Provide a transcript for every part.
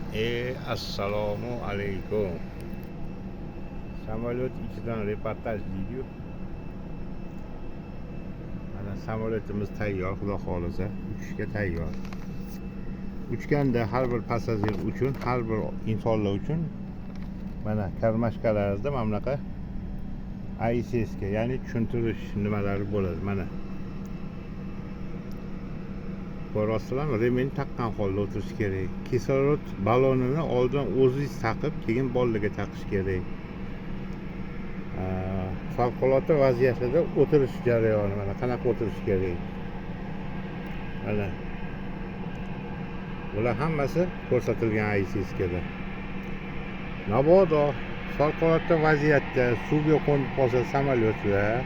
Assalomu alaykum. Samolyot ichidan reportaj deydi-yu. Mana samolyotimiz tayyor, xudo xohlasa, uchishga tayyor. Uchganda har bir passajir uchun, har bir insonlar uchun mana karmashkalarda mana bunaqa ICSga, ya'ni tushuntirish nimalari bo'ladi mana. Ko'ryapsizlarmi? Remen taqqan holda o'tirish kerak. Kislorod ballonini oldin o'zingiz taqib, keyin bolalarga taqish kerak. Favqulodda vaziyatlarda o'tirish jarayoni mana qanaqa o'tirish kerak. Mana bular hammasi ko'rsatilgan ICSgada. Mabodo favqulodda vaziyatda suvga qo'nib qolsa samolyotlar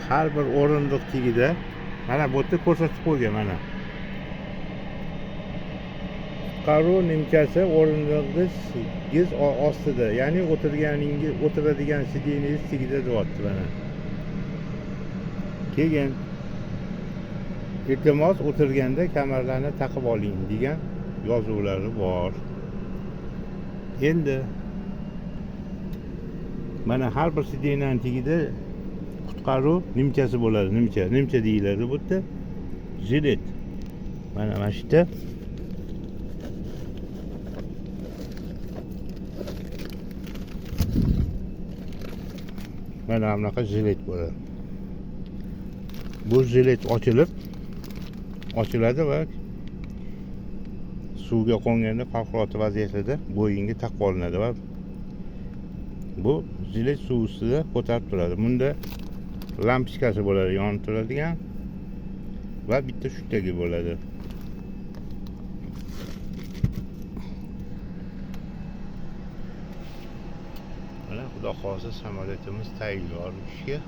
har bir o'rindiq tagida mana bu yerda ko'rsatib qo'ygan mana. Qutqaruv nimchasi o'rindig'ingiz ostida, ya'ni o'tirganingiz o'tiradigan sidengiz tagida deyapti mana. Keyin iltimos o'tirganda kamarlarni taqib oling degan yozuvlari bor. Endi mana har bir sidenning tagida qutqaruv nimchasi bo'ladi, nimcha, nimcha deyiladi bu yerda. Jilet. Mana shu yerda mana bunaqa jilet bo'ladi. Bu jilet ochiladi va suvga qo'nganda favqulodda vaziyatlarda bo'yinga taqib olinadi va bu jilet suv ustida ko'tarib turadi. Bunda lampochkasi bo'ladi, yonib turadigan va bitta shuttagi bo'ladi. Mana xudo xohlasa samolyotimiz tayyor uchishga.